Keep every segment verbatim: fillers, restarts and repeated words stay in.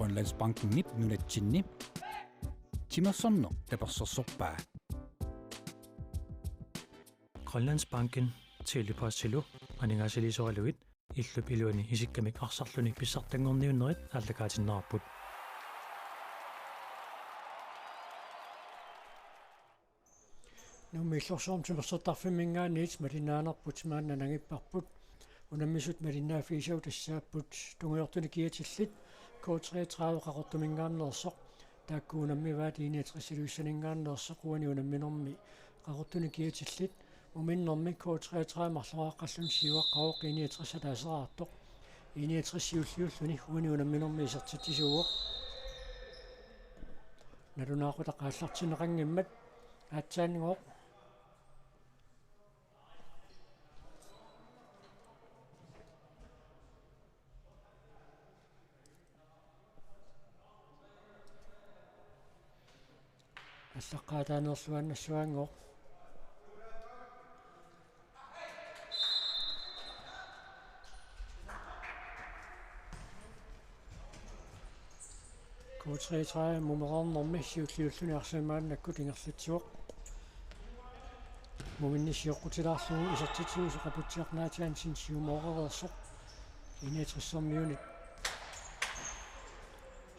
Grønlandsbankenip nunatsinni timersorneq tapersersorpaa. Grønlandsbanken Tele-Postilu aningaasaliisoralugit illup iluani isikkamik arsarluni pissartanngorniunnerit aallakaatinneqarput. Nuummi Illorsuarmi timersortarfimminngaanniit malinnaanerput maanna nangipparput. Unammisut malinnaaffigisavut tassaapput tungujortunik kiatillit K treogtredive Qaqortuminngaanneersoq. Taakku unammivaat I niogtres Ilulissaninngaanneersoq, uani unamminermi Qaqortunik kiatillit. Muminnermi K treogtredive marloraaqqalluni siuaqqavoq, I niogtres ataaseraartoq. I niogtres siulliulluni uani unamminermi isertitsisuuvoq. Nalunaaqutaq aallartinneqanngimmat aatsaannguaq. Allaqqaataaneerluinnassuanngooq. K treogtredive mumereernermi siulliulluni arsamik maannakkut ingerlatsivoq. Muminni sioqqutilaarlugu isertitsivusi Qaputsiaq Nathanielsen siumoorereersoq. I niogtresermiunit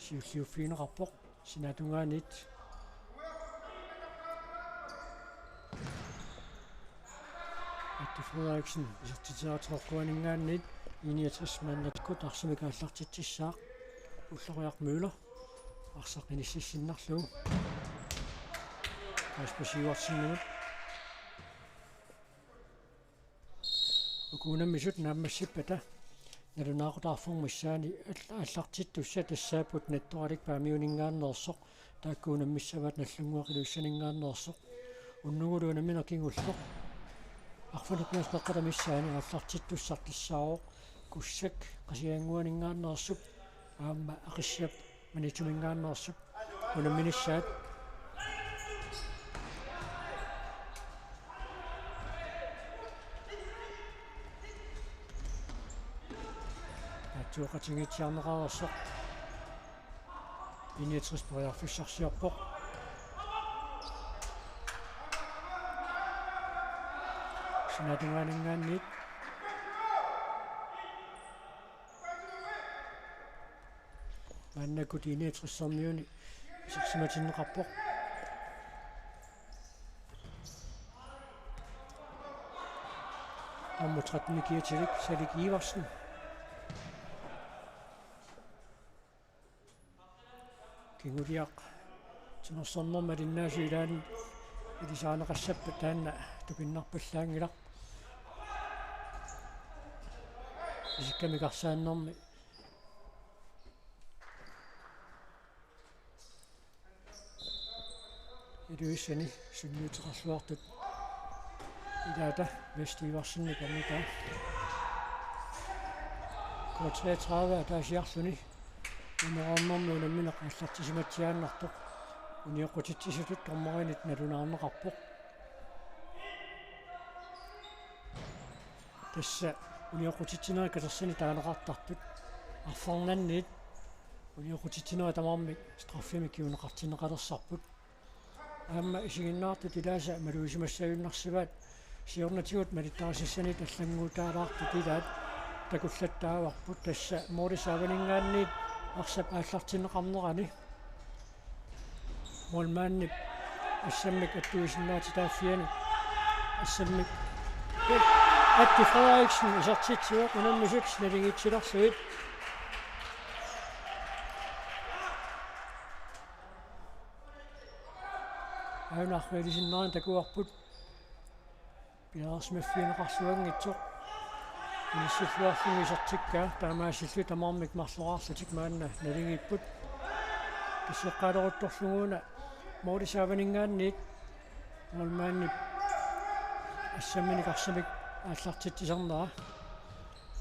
siulliuffigineqarpoq. Sinaatungaaniit Atti Frederiksen isertitseriartoq Qaqortuminngaanniit. I niogtres maannakkut arsamik aallartitsissaaq. Ulloriaq Møller arsaq inississinnarlugu Kasper Sivertsenimut. Uku unammisut naammassippata nalunaaqutaq arfernup missaani all-, aallartittussat tassaapput Nettoralik Paamiuninngaanneersoq, taakku unammissavaat Nagdlunguaq Ilulissaninngaanneersoq. Unnugulu unammineq kingulleq arfineq-pingasoqaqqata missaani aallartittussaq tassaavoq Kussak Qasigiannguaninngaanneersup aamma Aqissiap Maniitsuminngaanneersup unamminissaat. Aatsuoqatigiitsiarneqareersoq. I niogtres periarfissarsiorpoq. Sinaatungaaninngaanniit maannakkut I niogtresermiuni isersimatinneqarpoq. Nummer tretten kiatilik Salik Iversen. Kinguliaq timersornermi malinnaasut ilaanni ilisarineqassappat taanna tupinnarpallaanngilaq. Isikkamik arsaannermi Ilulissani sunniuteqarluartut ilaata Vesti Iversenip angutaa. K treogtredive ataasiarluni mumereernermi unammineq aallartisimatsiaannartoq unioqqutitsisutut dommerinit nalunaarneqarpoq. Tassa unioqqutitsinerit katersanik taaneqartartut arfernanniit unioqqutitsinerit tamarmik straffimik kinguneqartinneqalersarput. Aamma isiginnaartut ilaasa maluusimassagunarsivaat, siornatigut malittarisassanit allannguutaalaartut ilaat takullattaavarput. Tassa Morris Avaninngaanniit arsap aallartinneqarnerani. Målmandip assammik attuisinnaatitaaffiani assammik Atti Frederiksen isertitsivoq, unammisut naligiitsilerlugit. Aajuna arriilisinnaanngitsoq takuarput. Piareersimaffigineqarluanngitsoq. Inissilluarlugu isertikkaa, taamaasilluni tamarmik marloraarlutik maanna naligiipput. Kisseqqaaleruttorlugu una Morris Avaninngaanniit målmandip assamminik arsamik aallartitsisarnera.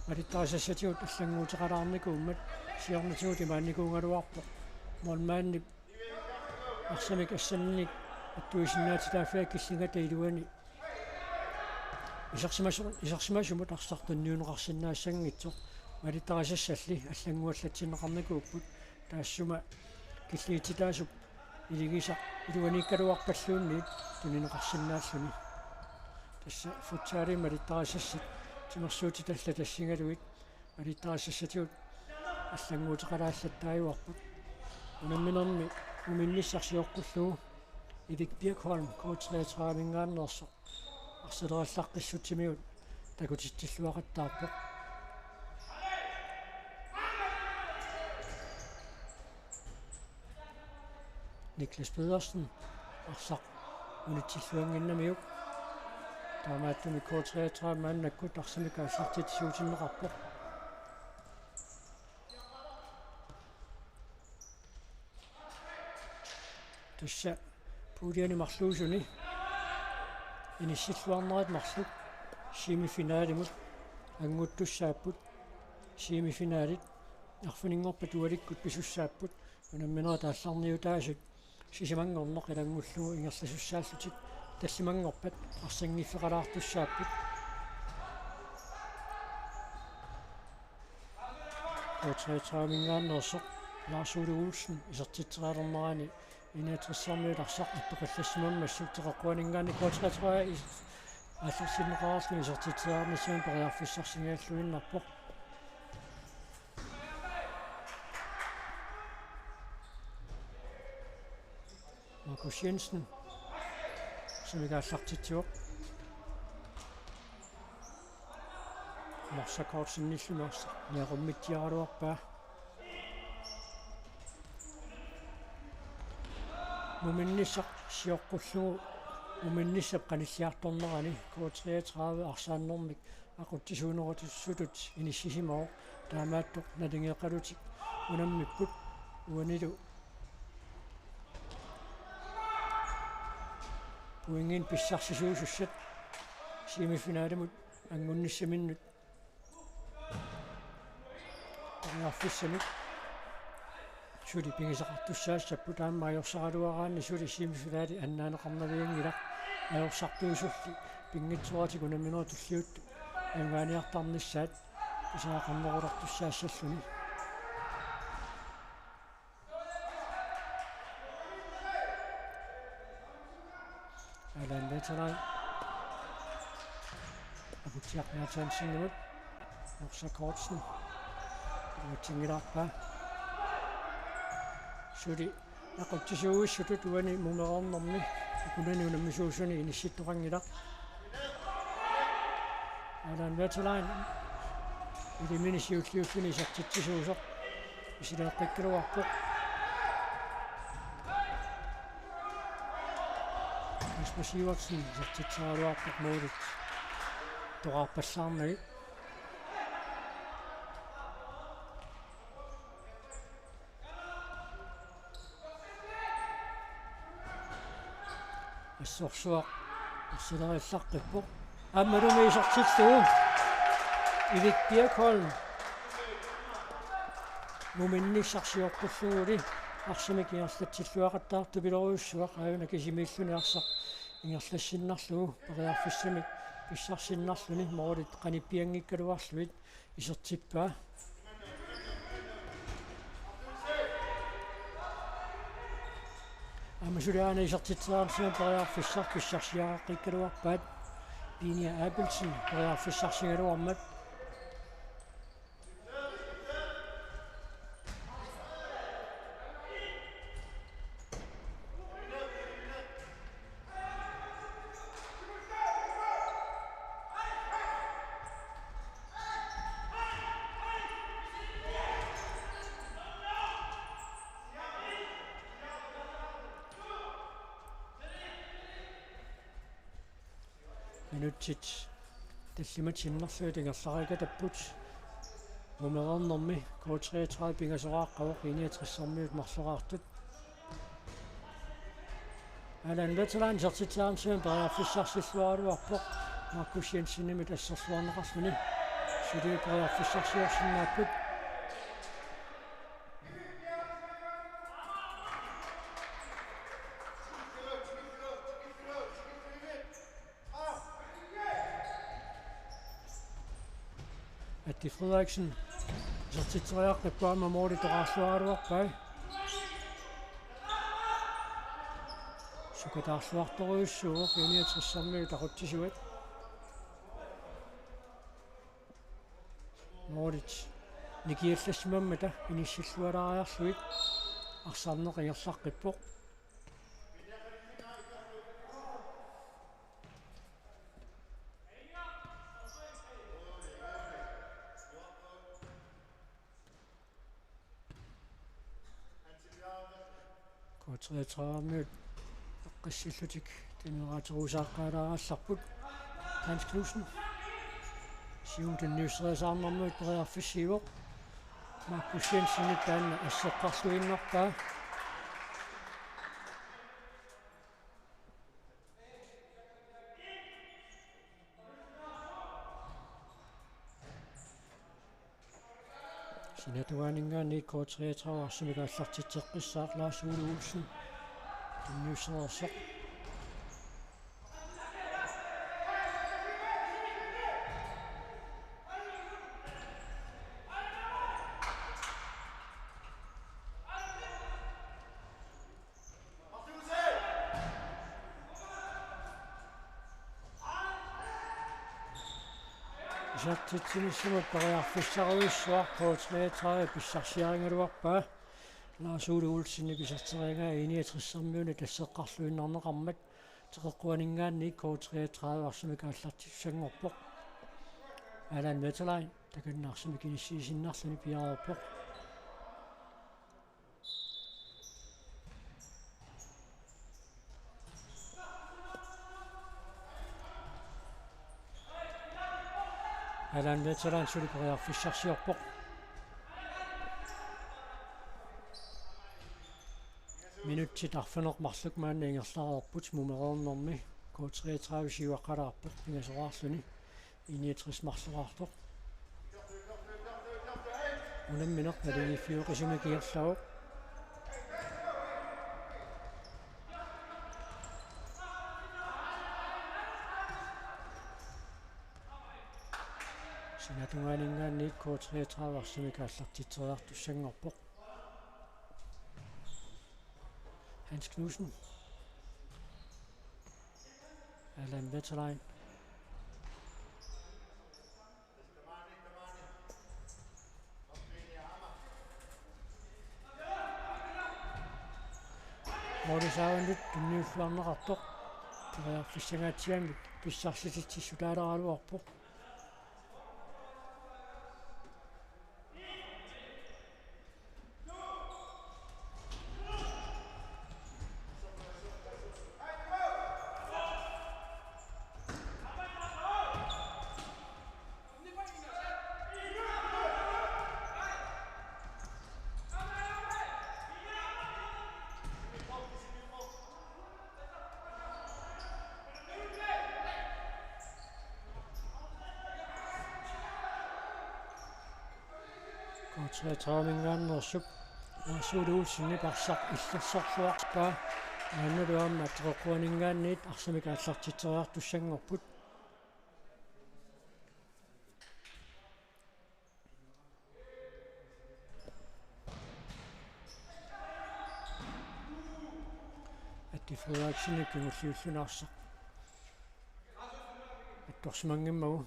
Malittarisassatigut allannguuteqalaarnikuummat siornatigut imaannikuugaluarpoq. Målmandip arsamik assamminik attuisinnaatitaaffia killingata iluani isersimasu-, isersimasumut arsaq tunniunneqarsinnaassanngitsoq. Malittarisassalli allannguallatsinneqarnikuupput. taassuma killigittitaasup iligisaq iluaniikkaluarpalluunniit tunineqarsinnaalluni. Tassa futsalimi malittarisassat timersuutit allat tassigalugit malittarisassatigut allannguuteqalaallattaajuarput. Unamminermi muminnissaq sioqqullugu Erik Birkholm K treogtredive-minngaanneersoq arsaleriallaqqissutsimigut takutitsilluaqattaarpoq. Niklas Pedersen arsaq unitsilluannginnamiuk. Taamaattumik K treogtredive maannakkut arsamik aallartitsisuutinneqarpoq. Tassa puljeni marluusuni inissilluarnerat marluk semifinalimut annguttussaapput. Semifinalit arfininngorpat ualikkut pisussaapput. Unamminerit aallarniutaasut sisamanngorneq ilanngullugu ingerlasussaallutik tallimanngorpat arsanngiffeqalaartussaapput. K treogtredive-minngaanneersoq Lars Ole Olsen isertitserialernerani I niogtressermiut arsaq attoqqallassimammassuk teqeqquaninngaanniit K treogtredive is-, aallartinneqarlugu isertitseriarnissamut periarfissarsigalluinnarpoq. Markus Jensen. Sumik aallartitsivoq. Norsaq Kortsenillu Norsaq niaqummitsiaraluarpaa. Muminnissaq sioqqullugu muminnissap qanilliartornerani K treogtredive arsaannermik aqutsisuunerusutut inissisimavoq, taamaattoq naligeeqqalutik unammipput uanilu pointinik pissarsisuusussat semifinalimut anngunnissaminnut periarfissamik suli pigisaqartussaassapput, aamma ajorsaraluaraanni suli semifinali annaaneqarnavianngilaq. Ajorsartuusulli pinngitsooratik unamminerit tulliuttut ajugaaniartarnissaat pisariaqarnerulertussaassalluni. Allan Veteran. Aputsiaq Nathansenimut. Norsaq Kortsen. Uatsingilaarpaa. Suli aqutsisuuissutut uani mumereernermi akunani unammisuusuni inissittoqanngilaq. Allan Veteran ilimini siulliulluni isertitsisuusoq misileeqqikkaluarpoq. Kasper Sivertsen isertitseriaraluarpoq, målit toqarpallaarnagit. Assorsuaq arsaleriallaqqippoq. Aammalumi isertittugu Erik Birkholm muminnissaq sioqqullugu arsamik ingerlatsilluaqattaartupilorujussuaq, aajuna kisimiilluni arsaq ingerlassinnarlugu periarfissamik pissarsinnarluni, målit qanippianngikkaluarlugit isertippaa. Aamma suli aana isertitseriarnissamut periarfissaq pissarsiaqqikkaluarpaat, Linia Abelsen periarfissarsigaluarmat. Minutsit tallimat sinnerlugit ingerlariikatapput. Mumereernermi K treogtredive pingasoqaqqavoq, I niogtressermiut marloraartut. Allan Veteran isertitseriarnissamut periarfissarsilluaraluarpoq Markus Jensenimit asserluarneqarluni. Suli periarfissarsiorsinnaapput. Atti Frederiksen isertitseriaqqippoq, aamma måli toqarluaraluarpai. Sukataarluartorujussuuvoq I-niogtressermiut aqutsisuat. Målit nikiallassimammata inissillualaariarlugit arsarneq ingerlaqqippoq. K treogtredive-miut eqqissillutik taamaateruusaaqqaalaarallarput. Hans Knudsen. Siumut tunniusseriasaarnermiut periarfissiivoq. Markus Jensenip taanna asseqqarluinnarpaa. Sinatungaaninngaanniit K treogtredive arsamik aallartitseqqissaaq, Lars Ole Olsen tunniussereersoq. Isertitsinissamut periarfissarujussuaq K treogtredive pissarsiarigaluarpaa. Lars Ole Olsenip iserteriaraa I-niogtressermiunit asseqqarluinnarneqarmat, Teqeqquaninngaanniit K treogtredive arsamik aallartittussanngorpoq. Allan Wetterlein takanna arsamik inissiisinnarluni piareerpoq. Allan Wetterlein suli periarfissarsiorpoq. Minutsit arfineq-marluk maanna ingerlareerput, mumereernermi K treogtredive siuaqqalaarpoq pingasoraarluni, I-niogtres marloraartoq. Unammineq naligiiffioqisumik ingerlavoq. Sinatungaaninngaanniit K treogtredive arsamik aallartitseriartussanngorpoq. Hans Knudsen. Allan Wetterlein. Målip saavanut tunniulluarneqartoq. Periarfissangaatsiamik pissarsititsissutaaleqaraluarpoq. K treogtredive-minngaanneersup Lars Ole Olsenip arsaq illersorluarpaa. Maannalu aamma Teqeqquaninngaanniit arsamik aallartitseriartussanngorput. Atti Frederiksenip kingulliulluni arsaq attorsimanngimmagu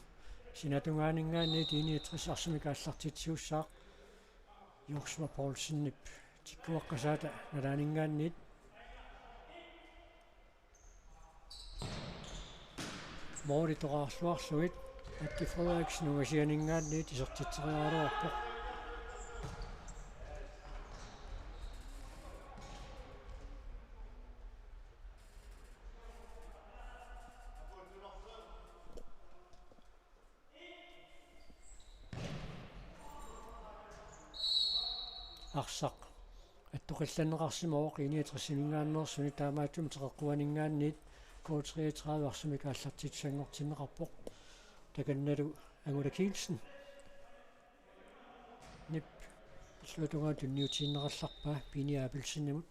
sinatungaaninngaanniit I-niogtres arsamik aallartitsissaaq. Joshua Poulsenip tikkuaqqasaata nalaaninngaanniit. Måli toraarluarlugit Atti Frederiksen ungasianinngaanniit isertitseriaraluarpoq. Arsaq attoqillanneqarsimavoq I-niogtres-iminngaanneersuni, taamaattumik Teqeqquaninngaanniit K treogtredive arsamik aallartittussanngortinneqarpoq. Takannalu Angula Kielsen. Nip illuatungaa tunniutiinnarallarpaa Pini Abelsenimut.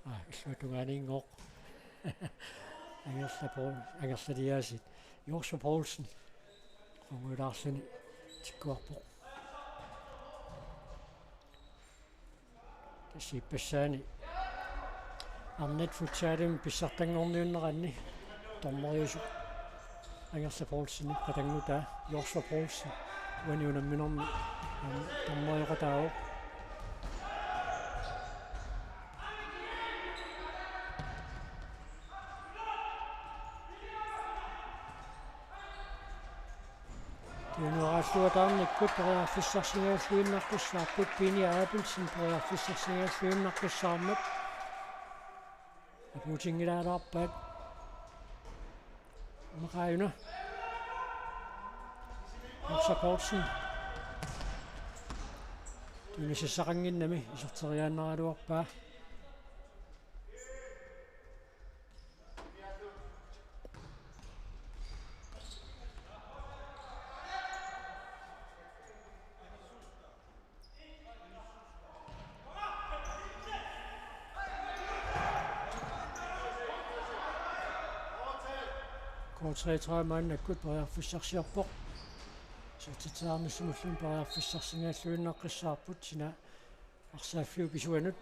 Aa, illuatungaaniinngooq. Angerla Poul-, Angerla Eliasit. Joshua Poulsen. Qungujulaarluni tikkuarpoq. Tassa ippassaani Arnat futsalimi pissartanngorniunneranni dommeriusoq Angerla Poulsen, qatanngutaa Joshua Poulsen, uani unamminermi, mm, dommerioqataavoq. Tunuaraalluataarnikkut periarfissarsinnaalluinnaqqissaarput, Pini Abelsen periarfissarsinnaalluinnaqqissaarmat. Apuutinngilaalaarpaat. Makaajuna. Hansa Poulsen. Tunisissaqannginnami iserteriaannaraluarpaa. K treogtredive maannakkut periarfissarsiorpoq. Isertitseriarnissamullu periarfissarsinnaalluinnaqqissaarput, sina arsaaffiup isuanut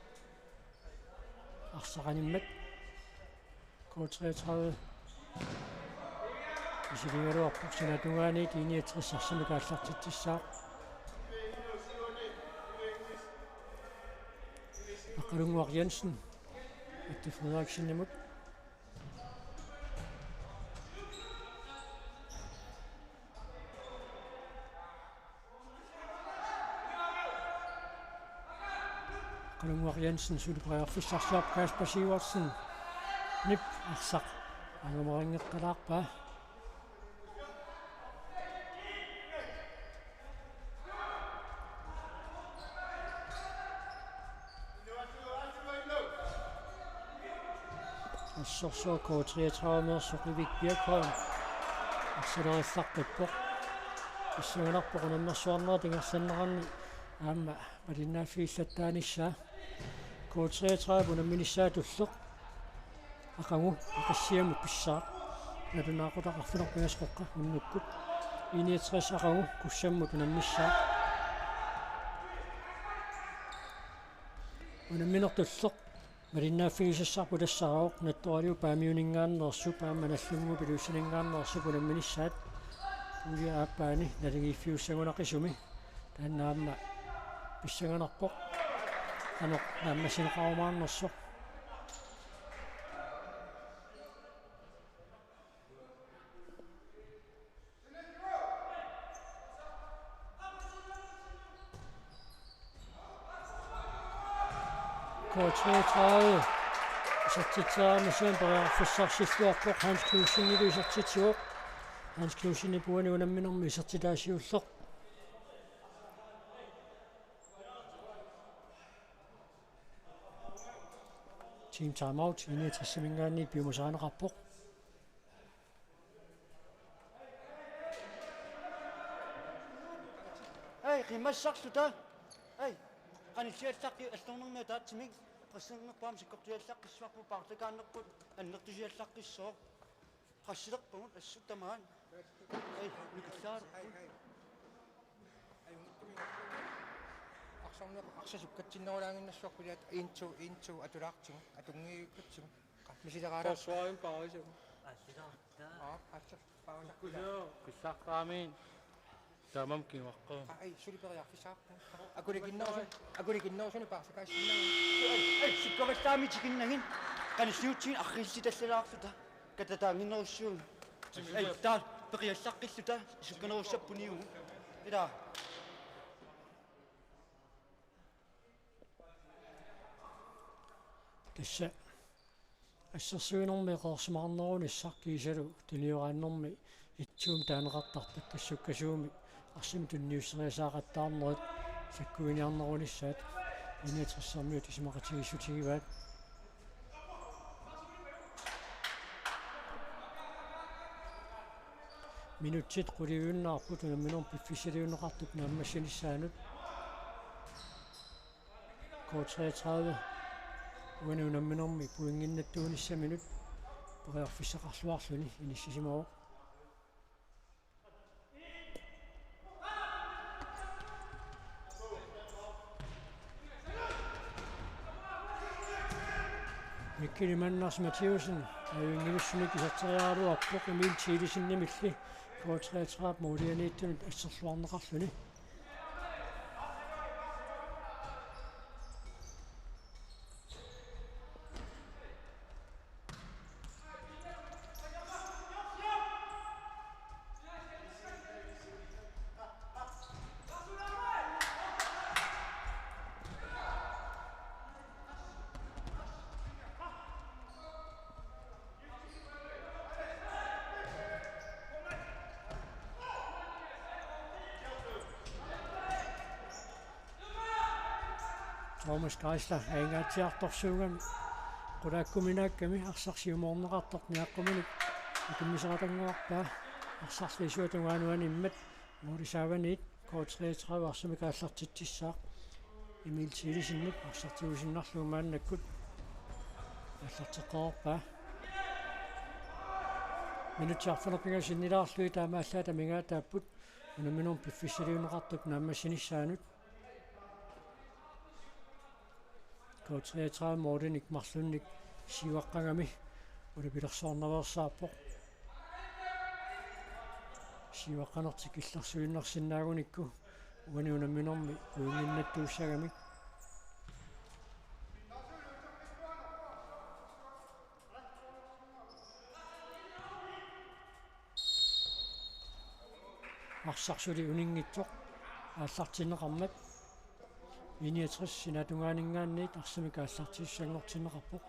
arsaq animmat. K treogtredive misiligaluarpoq, sinaata tungaani I niogtres arsamik aallartitsissaaq. Aqqalunnguaq Jensen Atte Frederiksenimut. Aqqalunnguaq Jensen suli periarfissarsiorpoq, Kasper Sivertsenip arsaq angumerinngeqqalaarpaa. Assorsuaq K treogtredive-meersoq Ivik Birkholm arsalerillaqqippoq. Pissanganarpoq unammersuarnerit ingerlanneranni aamma malinnaaffigillattaanissaa. K treogtredive unamminissaat ulloq aqagu Aqissiamut pissaaq. Nalunaaqutaq arfineq-pingasut qooqa unnukkut. I niogtres aqagu Kussammut unammissaaq. Unamminertullu malinnaaffigisassarput tassaavoq Nattoraliup Paamiuninngaanneersup aamma Nagdlunguup Ilulissaninngaanneersup unamminissaat pulje aappaani naligiiffiussagunaqisumi. Taanna aamma pissanganarpoq qanoq naammassineqarumaarnersoq. K treogtredive isertitseriarnissamut periarfissarsilluarpoq, Hans Knudsenip isertitsivoq. Hans Knudsenip uani unamminermi isertitaa siulleq. Team timeout, I niogtres-iminngaanniit piumasarineqarpoq. Hej, qimassarluta. Hej, qanilliallaqqi allornermi ataatsimik pressingernerpaam sikkortuiallaqqissavarput, paarlakaannerput annertusiallaqqissooq. Qassilerpagut assut tamaat. Hej, nukillaarput. Arsarneq arsaq sukkatsinnerulaaginnassaaq, quliat en to, en to atulaartigu, atunngiikkatsigu. Misileraala. Forsvarimi paarisagut. Aa, aatsaat paarisagut. Kusiu, qissaartaamiin. Taamaammat kinguaqqamik. Aa, ai, suli periarfissaqarpugut. Akulikinnerusu-, akulikinnerusuni paarsakaassinnaavat. Ai, ai, sikkavallaamik tikinnagit. Qanilliutsigit arriillitallalaarsutta. Katataannginnerussuugut. Ai, taava peqiallaqqilluta. Sukkanerussappuniugut. Ila. Tassa assersuinermi eqeersimaarnerunissaq kiisalu tunioraannermi ittuum taaneqartarpat, tassa sukkasuumik arsamik tunniusseriasaaqattaarnerit sakkuiniarnerunissaat I niogtres-ermiut isumaqatigiissutigivaat. Minutsit quliujunnaarput unamminermi piffissaliunneqartup naammassinissaanut. K treogtredive uani unamminermi pointinnattuunissaminut periarfissaqarluarluni inissisimavoq. Mikkel Manners Mathiassen ajunngivissunik iserteriaraluarpoq Emil Thielesenimilli K treogtredive målianiittunut asserluarneqarluni. Thomas Geisler aingaatsiartorsuugami qulaakkuminaakkami arsaq siumoorneqartoq niaqquminik akimmiseqatannguarpaa. Arsarli isuata tungaanut animmat måli saavaniit K treogtredive arsamik aallartitsissaaq. Emil Thielesenip arsaq tigusinnarlugu maannakkut aallarteqqaarpaa. Minutsit arfineq-pingasut sinnilaarlugit taamaallaat amigaataapput unamminermi piffissaliunneqartup naammassinissaanut. K treogtredive målinik marlunnik siuaqqagami ulapilersornaveersaarpoq. Siuaqqanertik illersuinnarsinnaagunikku uani unamminermi pointinnattuussagamik. Arsaq suli uninngitsoq aallartinneqarmat. I niogtres sinaatungaaninngaanniit arsamik aallartissanngortinneqarpoq.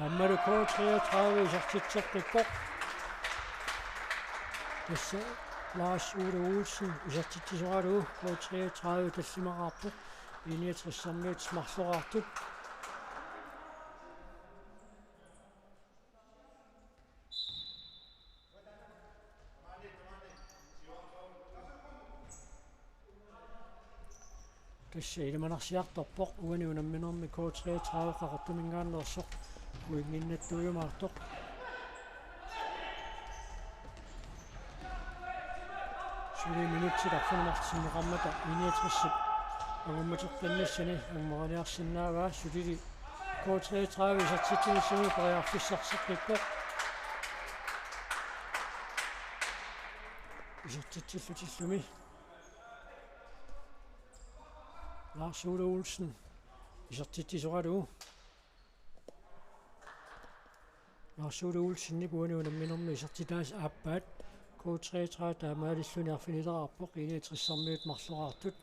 Aammalu K treogtredive isertitseqqippoq. Tassa Lars Ole Olsen isertitsisoralugu K treogtredive tallimaqaarpoq. I niogtressermiut marloraartut. Tassa ilimanarsiartorpoq uani unamminermi K treogtredive Qaqortuminngaanneersoq pointinnattuujumaartoq. Suli minutsit arfineq-marluk sinneqarmata I niogtresip angummateqqinnissani angumeriarsinnaavaa sulili K treogtredive isertitsinissamut periarfissarseqqippoq. Isertitsillutillumi Lars Ole Olsen isertitsisoralugu. Lars Ole Olsenip uani unamminermi isertitaasa aappaat K treogtredive taamaalilluni arfinileraarpoq, I niogtressermiut marloraartut.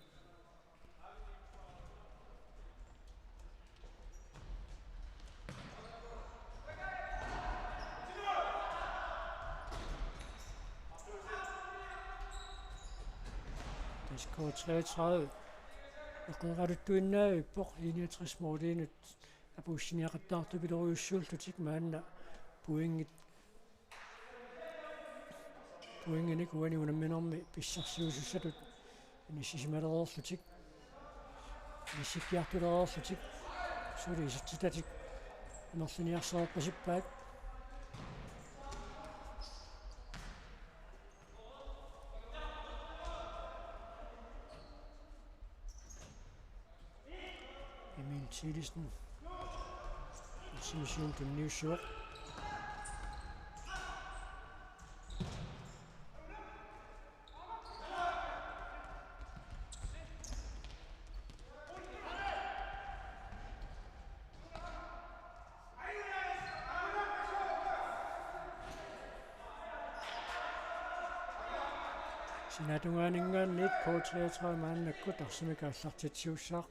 Tassa K treogtredive eqeeraluttuinnavippoq, I niogtres måliinut apuussiniaqattaartupilorujussuullutik maanna pointit pointinik uani unamminermi pissarsiusussatut inissisimalereerlutik, inissikkiartulereerlutik, suli isertitatik amerliniarsareerpasippaat. Emil Thielesen. Arsamik siumut tunniussivoq. Sinaatungaaninngaanniit K treogtredive maannakkut arsamik aallartitsisussaaq.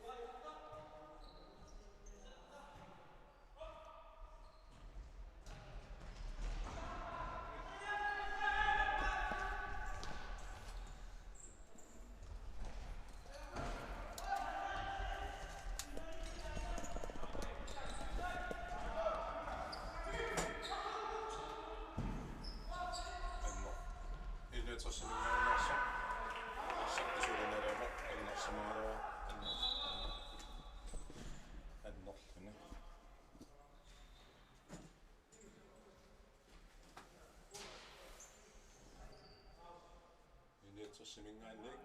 Seminngaanniit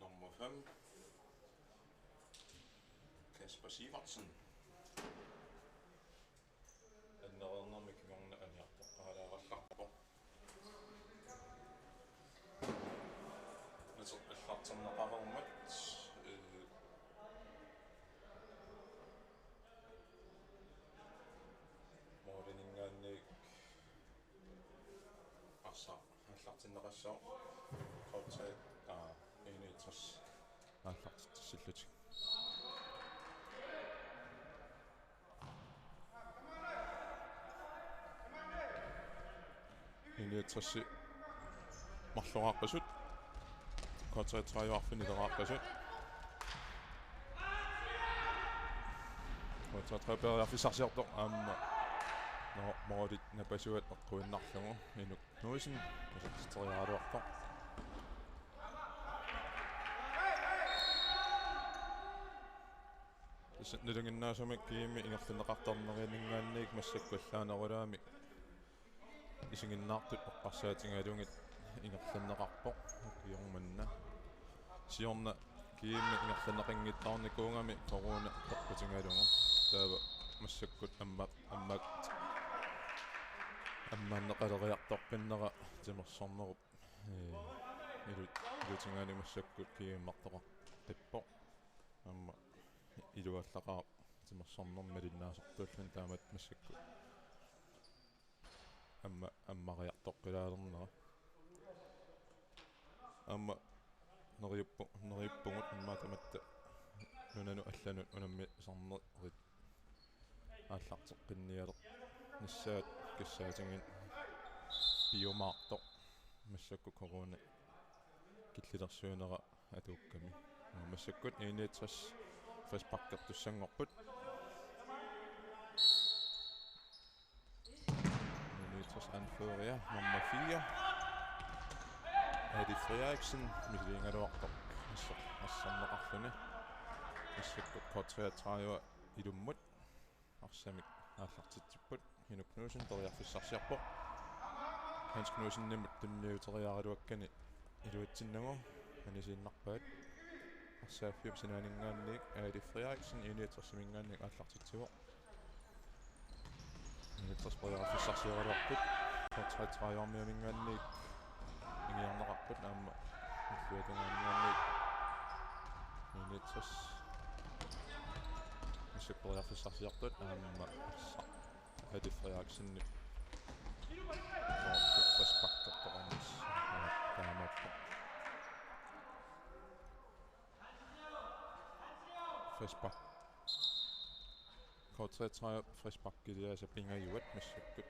nummer fem, Kasper Sivertsen. Annereernermi kingorna aniartoqqaalaarallarpoq. Naterput aallartinneqareermat, øh, måliminngaanniit arsaq aallartinneqassaaq. Kvartal, aa, enogtres aallartitsillutik. Enogtres marloriaaqqasut. Kvartal tredive arfinileriaaqqasut. Kvartal tredive periarfissarsiortoq aamma. Nå, målit napasuat eqquinnarlugu Inuk Knudsen isertitseriaraluarpoq. Tassa nalinginnaasumik GM-i ingerlanneqartarneriinninngaanniit massakkut allaanerulaamik isiginnaartut eqqarsaatigalugit ingerlanneqarpoq ukioq manna. Siorna GM-i ingerlanneqanngitsoornikuugami corona toqqutigalugu. Taava massakkut amma, amma, ammaanneqaleriartorpinnera timersornerup, ee, ilu-, ilutigaani massakkut GM-ertoqartarpoq. Aamma iluallaqaaq timersornermi malinnaasartuulluni taamatut massakkut. Aamma, ammariartoqqilaalernera. Aamma neriuppu-, neriuppugut immaqa tamatta nunanut allanut unammisarnerit aallarteqqinnialernissaat kassaatigin piumaartoq massakkut corona killilersuinera atuukkami. Massakkut enogtres frisparkertussanngorput. Enogtres anfører nummer fire, Adi Frederiksen, misiliigaluartoq arsaq arsarneqarluni. Massakkut K treogtredive ilummut arsamik aallartitsipput. Inuk Knudsen periarfissarsiorpoq. Hans Knudsenimut tunniuteriaraluakkani iluatsinnagu anisiinnarpaat. Arsaaffiup sinaaninngaanniit Adi Frederiksen enogtresiminngaanniit aallartitsivoq. Enogtres periarfissarsioraluarput. K treogtredive-minngaanniit ingiarneqarput aamma illuatungaaninngaanniit enogtres. Massakkut periarfissarsiorput aamma arsaq Adi Frederiksenip frisparkertoqarnissaa taamaappoq. Frispark. K treogtredive frisparkiliaasa pingajuat massakkut.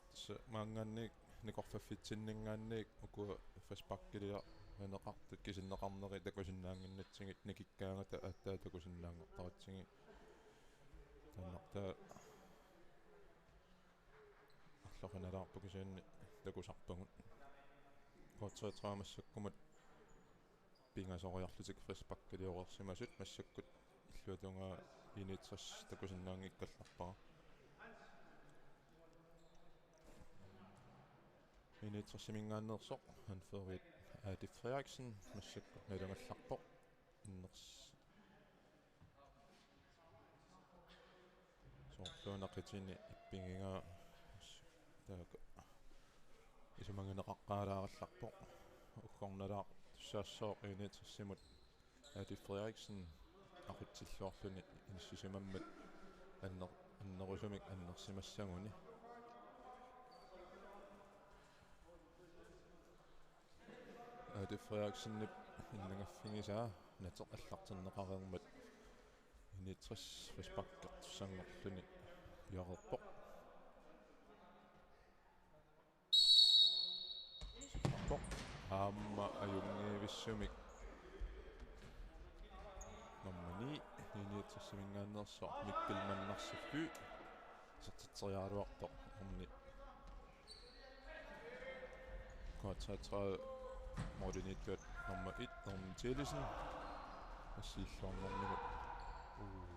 Tassa maanngaanniit nikorfaffitsinninngaanniit ukua frisparkiliarineqartut kisinneqarneri takusinnaannginnatsigit nikikkaangata aatsaat takusinnaanngortaratsigit. Taannartaa arloqinalaarpoq kisianni takusarpagut. K treogtredive massakkumut pingasoriarlutik frisparkiliorsimasut massakkut illuatungaa enogtres takusinnaanngikkallarpara. Enogtresiminngaanneersoq anføreriat Adi Frederiksen massakkut nalugallarpoq. Inners- Soorluuna qitini ippigigaa taakku isumagineqaqqaalaarallarpoq. Uggornalaartussaassooq enogtresimut Adi Frederiksen aqutsilluarluni inissisimammat anner-, annerusumik annersimassaguni. Adi Frederiksenip innangaffigisaa nateq aallartinneqareermat enogtres frisparkertussanngorluni piareerpoq. Aamma ajunngivissumik nummer ni, enogtresiminngaanneersoq Mikkel Mannarsi Fly. Isertitseriaraluartoq orni K treogtredive målimiittuat nummer et, Erling Thielesen. Assiilluarnermigut. Uu.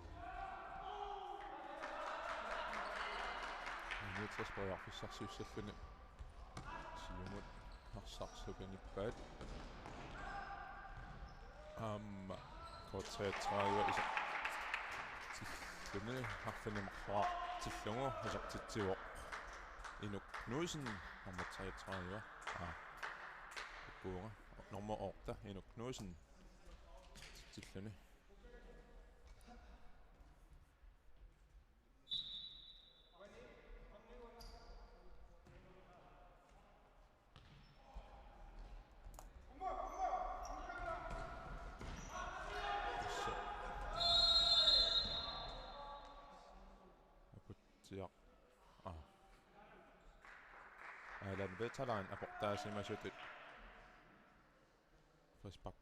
Niogtres periarfissarsiussalluni siumut arsaq sukanippaat. Aamma K treogtredive isertitsilluni arfineq-marloqartillugu isertitsivoq Inuk Knudsen, nummer treogtredive. Aa, ukkuunga. Nummer otte, Inuk Knudsen. Isertitsilluni. Aputsiaq. Aa. Alan Veteran aportaasimasutut frispark.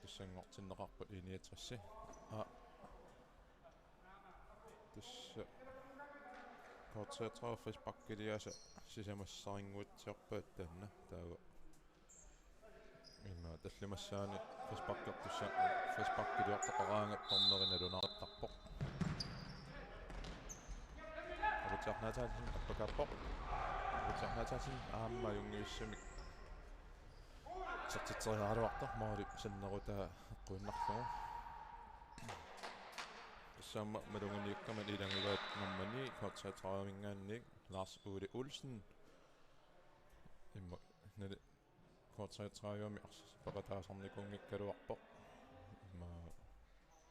Tassanngortinneqarput I niogtres. Aa. Tassa K treogtredive frisparkiliaasa sisamassaringuatsiarpaat taanna taava. Immaqa tallimassaani frisparkertussa-, frisparkiliortoqaraangat dommeri nalunaartarpoq. Aputsiaq Nathanaelsen appakaappoq. Aputsiaq Nathanaelsen aamma ajunngivissumik isertitseriaraluartoq, måli sannerutaa eqquinnarlugu. Tassa aamma maluginiukkamik ilagivaat nummer ni, K treogtredive-minngaanniit, Lars Ole Olsen. Immaqa nali K treogtredive-mi arsaq peqataasarnikuunngikkaluarpoq. Immaqa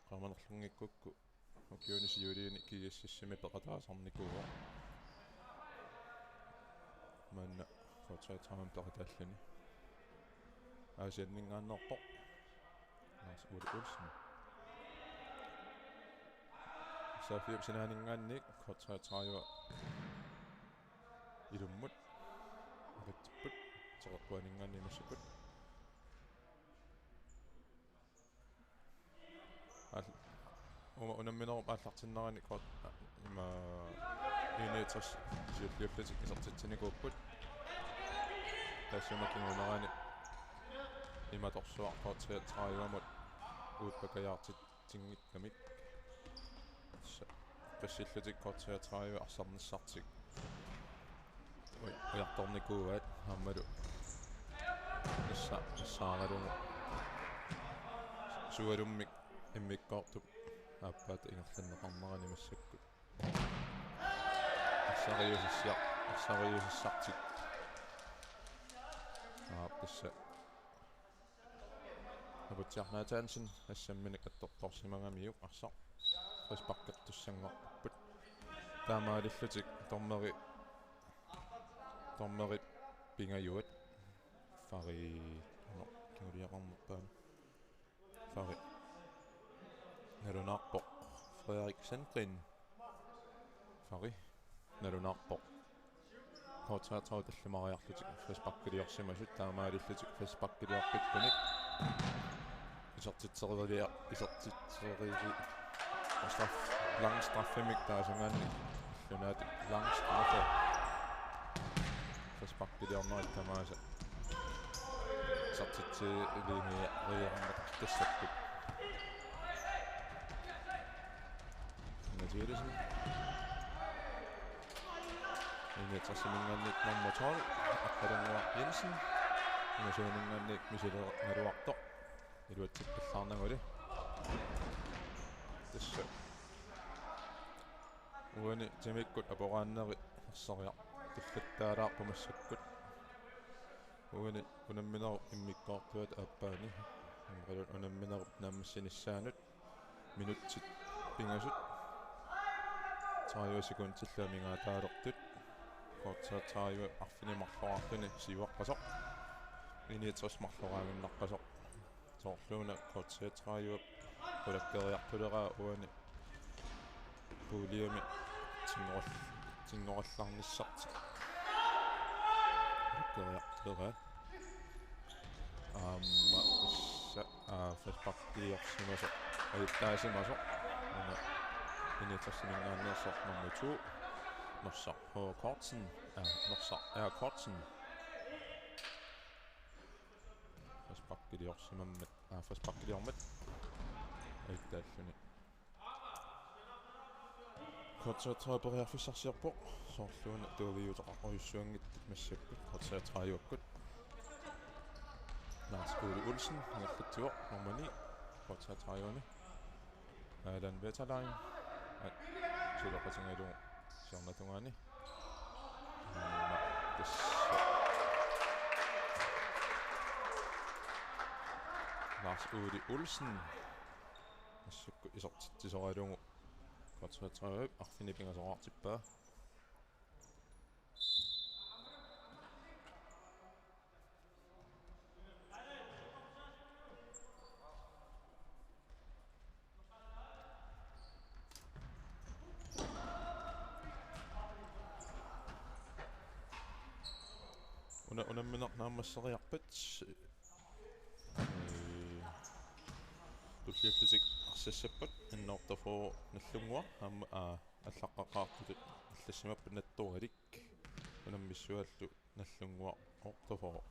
qamanerlunngikkukku ukiuni siuliini G S S-imi peqataasarnikuuvoq. Maanna K treogtredive-mi peqataalluni. Aasianninngaanneerpoq Lars Ole Olsen. Saafiup sinaaninngaanniit K treogtredive ilummut. Aqitserput. Teqeqquaninngaanniit massakkut. Aal-, uuma unamminerup aallartinnerani K-, ima I niogtres siulliullutik isertitsinikuupput. Taassuma kingunerani imatorsuaq K treogtredive-mut uupakajaartitsinngikkamik. Tassa qassillutik K treogtredive arsarnissartik. Ui, ujartornikuuaat aammalu. Issa-, issaaralugu. Sualummik immikkoortup aappaata ingerlanneqarnerani massakkut. Arsariusassiaq-, arsariusassartik. Aap, tassa. Aputsiaq Nathanaelsen assamminik attortorsimagamiuk arsaq frisparkertussanngorput. Taamaalillutik dommeri-, dommerit pingajuat. Fari, no, kinguliaqarnerpaani. Fari. Nalunaarpoq. Frederik Sandgren. Fari. Nalunaarpoq. K treogtredive tallimariarlutik frisparkiliorsimasut, taamaalillutik frisparkiliorpikkunik. Isertitserilia-, isertitserili-, straff-, lang straffemik taasagaanni illunaat lang straffe. Frisparkiliornerit tamaasa isertitseriarneqartassapput. Inger Thygesen. Inger Thygesen-minngaanniit nummer tolv, Aqqalunnguaq Jensen. Inger Thygesen-minngaanniit misileruartoq. Iluatsippallaarnaguli. Tassa. Uani timikkut aporaanneri ersariartullattaalaarput massakkut. Uani unamminerup immikkoortuata aappaani. Imaluunniit unamminerup naammassinissaanut. Minutsit pingasut. Tredive sekundillu amigaataalertut. K treogtredive arfineq-marloqartuni siuarpasoq. I niogtres marloraaginnarpasoq. Soorluuna K treogtredive qulakkeriartuleraa uani puljemi tingoral-, tingorallarnissartik. Qulakkeriartuleraa. Aamma tassa, aa, frisparkiliorsimasoq. Ajuttaasimasoq. Una I niogtres-iminngaanneersoq nummer to. Norsaq H. Kortsen. Aa, Norsaq R. Kortsen. Frisparkiliorsimammat. Aa, frisparkiliormat. Ajuttaalluni. K K treogtredive periarfissarsiorpoq. Soorluuna tuaviuteqarujussuanngitsut massakkut K treogtredive-kkut. Lars Ole Olsen, ingerlatsivoq nummer ni, K treogtredive-mi. Allan Wetterlein. Ai, suleqatigalugu siornatungaani. Aamma tassa Lars Ole Olsen. Massakkut isertitsisoralugu K treogtredive arfineq-pingasoraartippaa. Una-, unammineq naammasseriarpat, ee, tulliullutik arsassappat, N otteogfyrre Nagdlunguaq, aamma, aa, allaqqaqaartutut allassimappat Nattoralik, unammissuaallu Nagdlunguaq otteogfyrre.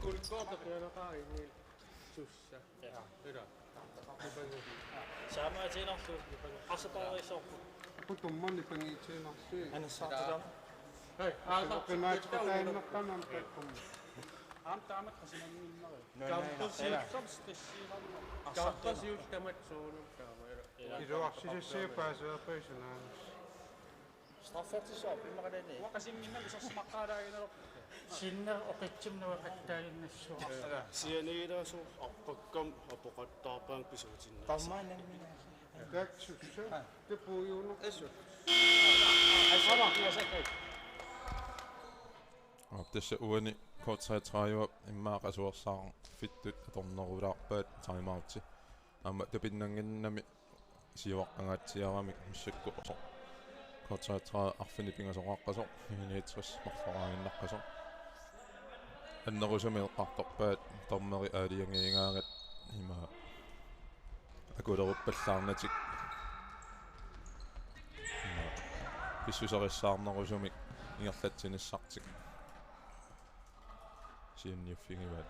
Kulkoorta pianaqaarinnil sussa. Ja. Ila. Nipangu. Saamaatiinnarlugu. Nipangu. Arsaq paarisoorpoq. Apu tumma nipangiitiinnarsi. Anassaartilaarneq. Hej, aamma qimaatsuqataannertamam takkum. Aamma taamak qasimannginnari. Kampasiussam stressiinnarma. Kampasiullamat soorunami taama. Ila. Iluarsisassiaq paasivarput sunaanus. Straffertissuaq immaqalaani. Uanga qasinnginnami isersimaqqaalaaginnarpoq. Sinneri oqitsimut nueqattaaginnassuaq. Sianigilaassuaq arpakkami apoqattaarpaanga pisuutinnaa. Tammaannammina. Kaksussa. Tepuiuno. Esu. Aap, tassa uani K treogtredive immaqa asuersaarfittut atornerulaarpaat timeouti. Aamma tapinnannginnami siuaqqangaatsiaramik massakkut oso-, K treogtredive arfineq-pingasoqaqqasoq, I niogtres marloraaginnaqqasoq. Annerusumik eqqartorpaat dommeri aalajangiigaangat ima akuleruppallaarnatik. Ima pissuserissaarnerusumik ingerlatsinissartik siunniuffigivaat.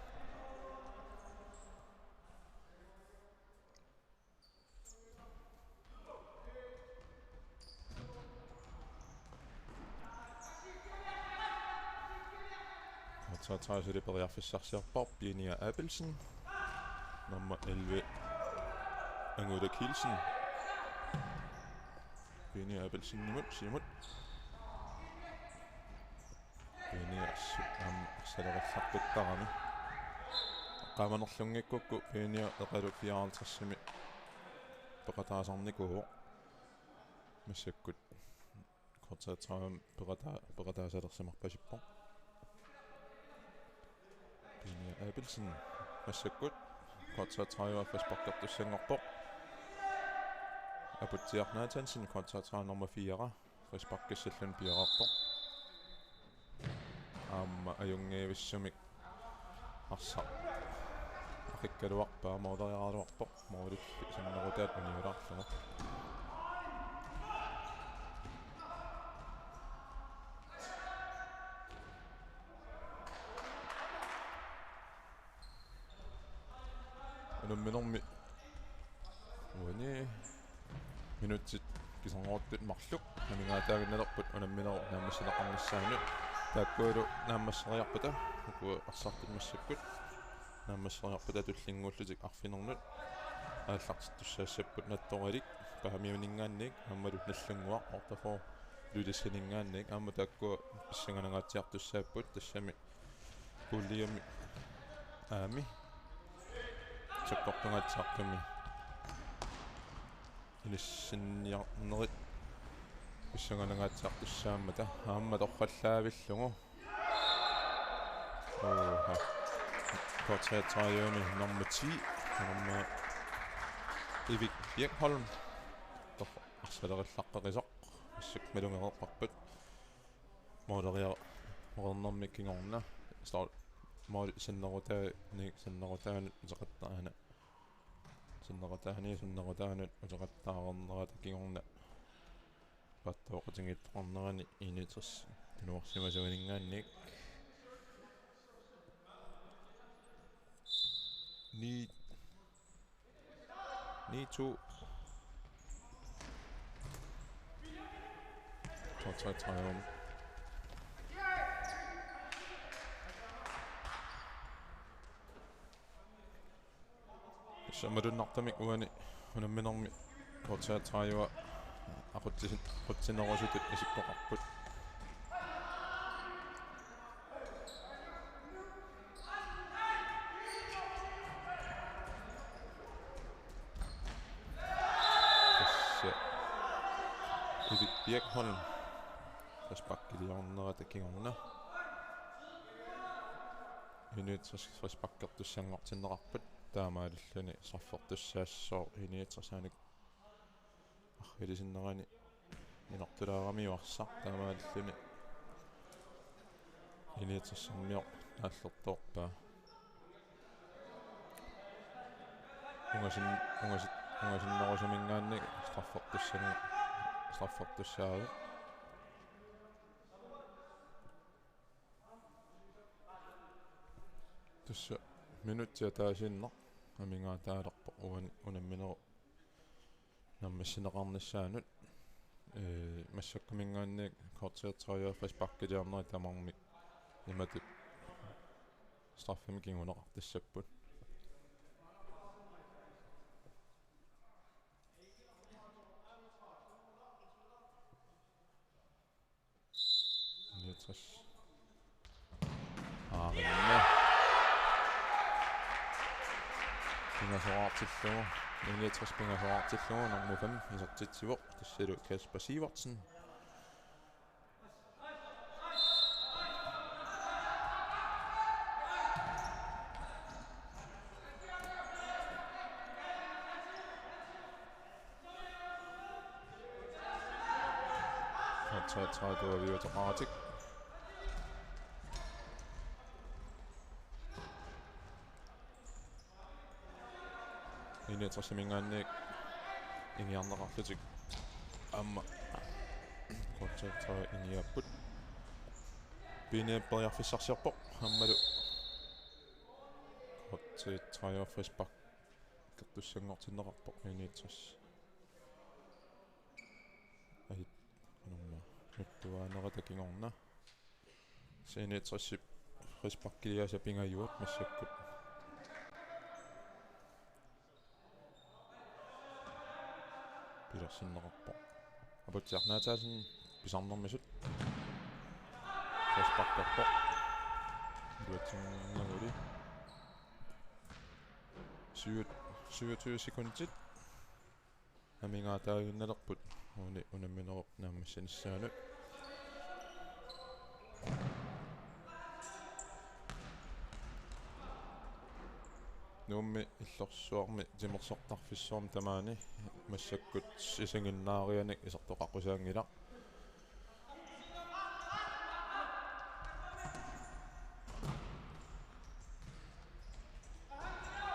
K treogtredive suli periarfissarsiorpoq Penia Abelsen. Nummer elleve, Angela Kielsen. Penia Abelsenimut siumut. Penia assut aamma arsalerallartuttarami. Eqqaamanerlunngikkukku Penia eqalu fireoghalvtredsimi peqataasarnikuuvoq. Massakkut K treogtredive peqataa-, peqataasalersimarpasippoq. Penia Abelsen massakkut K treogtredive frisparkertussanngorpoq. Aputsiaq Nathansen, K treogtredive nummer fire, frisparkissalluni piareerpoq. Aamma ajunngivissumik arsaq aqikkaluarpaa, mooleriaraluarpoq, moolip sannerutaat uniulaarlugu. Unamminermi uani minutsit kisinngoruttut marluk amigaataaginnalerput unamminerup naammassineqarnissaanut. Taakkualu naammasseriarpata, ukua arsartut massakkut naammasseriarpata tullinnguullutik arfinernut aallartittussaassapput Nattoralik Paamiuninngaanniit aammalu Nagdlunguaq otteogfyrre Ilulissaninngaanniit, aamma taakkua pissanganangaatsiartussaapput, tassami Kuuliami aami sakkortungaatsiartumi inissinniarnerit pissanganangaatsiartussaammata aamma torrallaavillugu. Oha. K treogtredive-mi nummer ti, nummer Erik Birkholm. Tor-, arsalerillaqqaqisoq. Assut malugereerparput. Mooleriareernermik kingorna. Stol-, mooli sannerutaani, sannerutaanut uteqattaarnani. Sannerutaani, sannerutaanut uteqattaareernerata kingorna. Paatsoqatigiittoqarnerani I niogtres tunuarsimasuaninngaanniit. Ni-, Ni to. K treogtredive. Tassa malunnartumik uani unamminermi K treogtredive aqutsisin-, aqutsinerusutut isikkoqarput. Tassa Erik Birkholm frisparkiliornerata kingorna. I niogtres frisparkertussanngortinneqarput, taamaalilluni straffertussaassooq I niogtres anik arrilisinnerani inortulaaramiuk arsaq, taamaalilluni I niogtres-ermioq naallertoorpaa. Ungasin-, ungasit-, ungasinnerusuminngaanniit straffertussan-, straffertussaasoq. Tassa minutsit ataasiinnaq amigaataalerpoq uani unamminerup naammassineqarnissaanut. Ee, massakkuminngaanniit K treogtredive frisparkiliornerit tamarmik imatut straffemik kinguneqartassapput. Niogtres. Aarinna. Pingasoraartillugu. Niogtres pingasoraartillugu. Nummer fem isertitsivoq. Tassalu Kasper Sivertsen. Treogtredive viuteqaratik. I niogtres-iminngaanniit ingiarneqarlutik aamma K treogtredive ingiaapput. Piinap periarfissarsiorpoq aammalu K treogtredive frisparkertussanngortinneqarpoq I niogtres. Ajit, nummer nuttuaanerata kingorna. I niogtres-ip frisparkiliaasa pingajuat massakkut pilersinneqarpoq. Aputsiaq Nathaasen pisarnermisut. Frisparkerpoq. Iluatsinngaguli. Syv-, syvogtyve sekundit amigaataaginnalerput uani unamminerup naammassinissaanut. Nuummi illorsuarmi timersortarfissuarmi tamaani massakkut isiginnaarianik isertoqaqqusaanngilaq.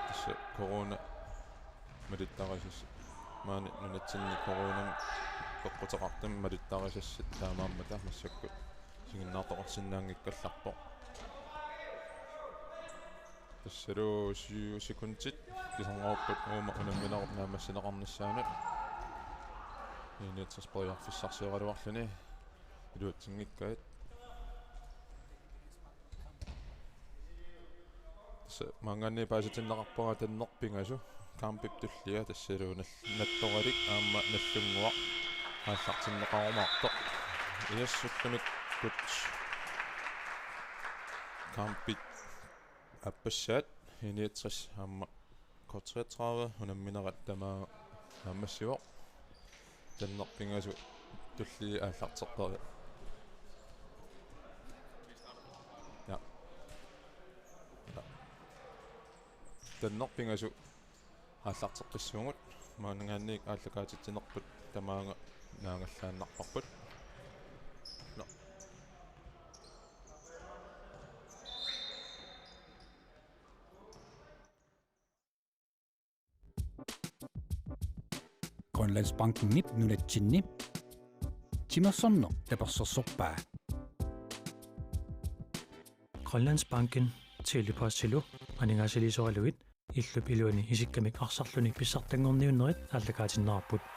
Tassa corona malittarisassat, maani nunatsinni coronamik peqquteqartumi malittarisassat taamaammata massakkut isiginnaartoqarsinnaanngikkallarpoq. Tassalu syv sekundit kisinnguarput uuma unamminerup naammassineqarnissaanut. I niogtres periarfissarsioraluarluni iluatsinngikkaat. Tassa maanngaanniit paasitinneqarpunga Dannerp pingasu kampip tullia, tassalu nal-, Nattoralik aamma Nagdlunguaq aallartinneqarumaartoq. Iassuttunikkut kampit aappassaat I niogtres aamma K treogtredive unamminerat tamaat naammassivoq. Dannerp pingasu tullii aallarterperi-, ja. Ja. Dannerp pingasu aallarteqqissuugut, maanngaanniit aallakaatitsinerput tamaanga naangallaannarparput. No. Grønlandsbankenip nunatsinni timersorneq tapersersorpaa. Grønlandsbanken Tele-Postilu aningaasaliisoralugit illup iluani isikkamik arsarluni pissartanngorniunnerit aallakaatinneqarput.